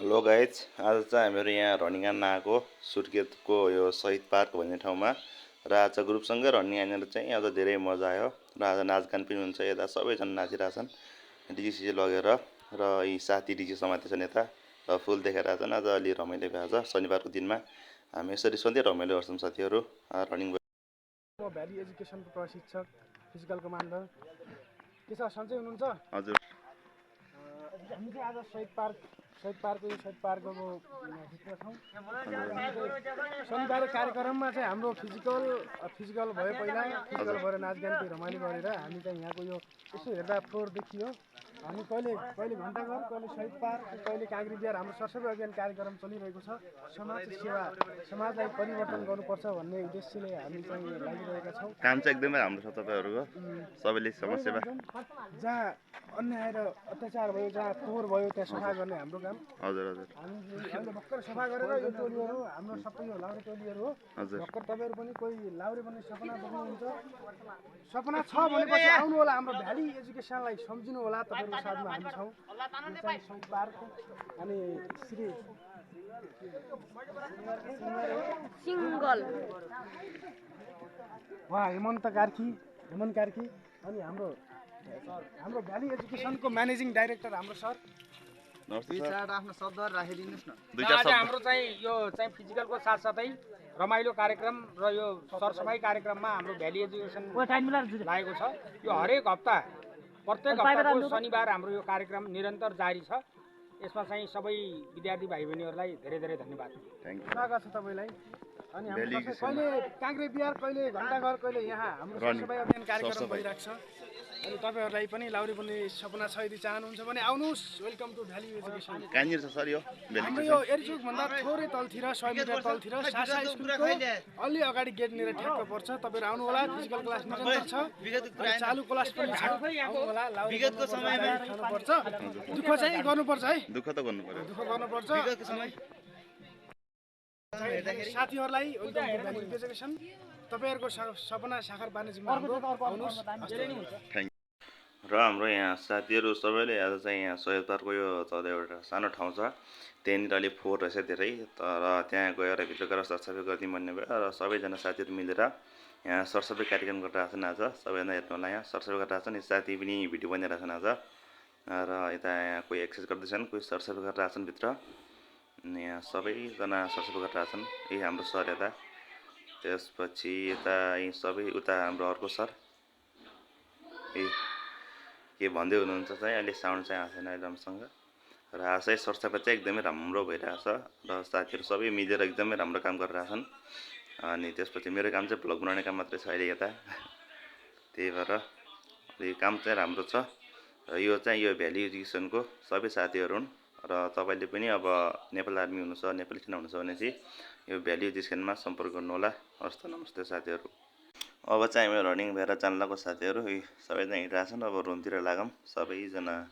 Hello guys, आज चाहिँ हामीहरू यहाँ रनिङ गर्न आएको सुर्खेतको यो शहीद पार्क भन्ने ठाउँमा र आज ग्रुपसँगै रनिङ हानेर चाहिँ आज धेरै मजा आयो र आज नाचगान पनि हुन्छ। यता सबैजना नाचिरहेछन् डिजेसिजे लगेर र यी साथी डिजे समातेछन् यता र फुल देखाइरहेछन्। आज अलि रमाइलो भएको छ। शनिबारको दिनमा हामी यसरी सधैँ रमाइलो गर्छौँ साथीहरू रनिङ। म भ्याली एजुकेसनको प्रशिक्षक फिजिकल कमान्डर के छ सन्चै हुनुहुन्छ? हजुर। हामी चाहिँ आज शहीद पार्कको भित्र छौँ। शनिबार कार्यक्रममा चाहिँ हाम्रो फिजिकल भयो। पहिला फिजिकल भएर नाचगान चाहिँ रमाइलो गरेर हामी चाहिँ यहाँको यो यसो हेर्दा फ्लोर देखियो। हामी कहिले घन्टाघर, कहिले शहीद पार्क, कहिले काँक्री बिहार हाम्रो सरसफाइ अभियान कार्यक्रम चलिरहेको छ। समाज सेवा, समाजलाई परिवर्तन गर्नुपर्छ भन्ने उद्देश्यले हामी चाहिँ लागिरहेका छौँ। काम चाहिँ एकदमै राम्रो छ तपाईँहरूको। सबैले समाजसेवा जहाँ अन्याय र अत्याचार भयो, जहाँ फोहोर भयो त्यहाँ सफा गर्ने हाम्रो काम। हजुर हजुर। हामी अहिले भर्खर सफा गरेर यो टोलीहरू हाम्रो सबै यो लाउरे टोलीहरू हो। भर्खर तपाईँहरू पनि कोही लाउरे बन्ने सपना बोक्नुहुन्छ, सपना छ भनेपछि आउनु होला। हाम्रो भ्याली एजुकेसनलाई सम्झिनु होला। तपाईँहरूको साथमा हामी छौँ। शहीद पार्क अनि श्री सिङ्गल उहाँ हेमन्त कार्की अनि हाम्रो भ्याली एजुकेसनको म्यानेजिङ डाइरेक्टर हाम्रो सर। आफ्नो शब्दहरू राखिदिनुहोस् न। आज हाम्रो चाहिँ यो चाहिँ फिजिकलको साथसाथै रमाइलो कार्यक्रम र यो सरसफाइ कार्यक्रममा हाम्रो भ्याली एजुकेसन लागेको छ। यो हरेक हप्ता प्रत्येक हप्ताको शनिबार हाम्रो यो कार्यक्रम निरन्तर जारी छ। यसमा चाहिँ सबै विद्यार्थी भाइ बहिनीहरूलाई धेरै धेरै धन्यवाद। स्वागत छ तपाईँलाई। अनि हाम्रो कहिले काँक्रे बिहार, कहिले घन्टाघर, कहिले यहाँ हाम्रो सरसफाइ अभियान कार्यक्रम भइरहेको छ। अनि तपाईँहरूलाई पनि लाउरे बन्ने सपना छ, यदि चाहनुहुन्छ भने आउनुहोस्। Welcome to Valley Education. कहाँनिर छ सर यो? हाम्रो यो एरिचोकभन्दा थोरै तलतिर 100 मिटर तलतिर सासा स्कुलको अलि अगाडि गेटनिर ठ्याक्क पर्छ। तपाईँहरू आउनु होला। फिजिकल क्लास निरन्तर छ, चालु क्लास पनि छ। आउनु होला। विगतको समयमा खानुपर्छ, दुःख चाहिँ गर्नुपर्छ है। दुःख त गर्नुपर्छ। साथीहरूलाई वेलकम टु भ्याली एजुकेसन। तपाईँहरूको सपना साकार पार्ने जिम्मा हाम्रो। आउनुहोस्। र हाम्रो यहाँ साथीहरू सबैले आज चाहिँ यहाँ शहीद पार्कको यो तल एउटा सानो ठाउँ छ, त्यहाँनिर अलिक फोहोर रहेछ धेरै, तर त्यहाँ गएर भित्र गएर सरसफाइ गरिदिउँ भन्ने भयो र सबैजना साथीहरू मिलेर यहाँ सरसफाइ कार्यक्रम गरिरहेछन्। आज सबैजना हेर्नु होला, यहाँ सरसफाइ गरिरहेछन्। साथी पनि भिडियो बनाइरहेछन् आज र यता यहाँ कोही एक्सर्साइज गर्दैछन्, कोही सरसफाइ गरिरहेछन् भित्र। यहाँ सबैजना सरसफाइ गरिरहेछन्। यही हाम्रो सर यता, त्यसपछि यता यी सबै उता हाम्रो अर्को सर के भन्दै हुनुहुन्छ चाहिँ अहिले साउन्ड चाहिँ आएको छैन अहिले राम्रोसँग। र आज चाहिँ सरसफाइ चाहिँ एकदमै राम्रो भइरहेछ र साथीहरू सबै मिलेर एकदमै राम्रो काम गरिरहेछन्। अनि त्यसपछि मेरो काम चाहिँ भ्लग बनाउने काम मात्रै छ अहिले यता, त्यही भएर यो काम चाहिँ राम्रो छ। र यो चाहिँ यो भ्याली एजुकेसनको सबै साथीहरू हुन् र तपाईँले पनि अब नेपाल आर्मी हुनु छ, नेपाली सेना हुनु छ भने चाहिँ यो भ्याली एजुकेसनमा सम्पर्क गर्नु होला। हस् त, नमस्ते साथीहरू। अब चाहिँ हामी रनिङ भएर जान लागेको साथीहरू सबैजना हिँडिरहेछन्। अब रुमतिर लागौँ सबैजना।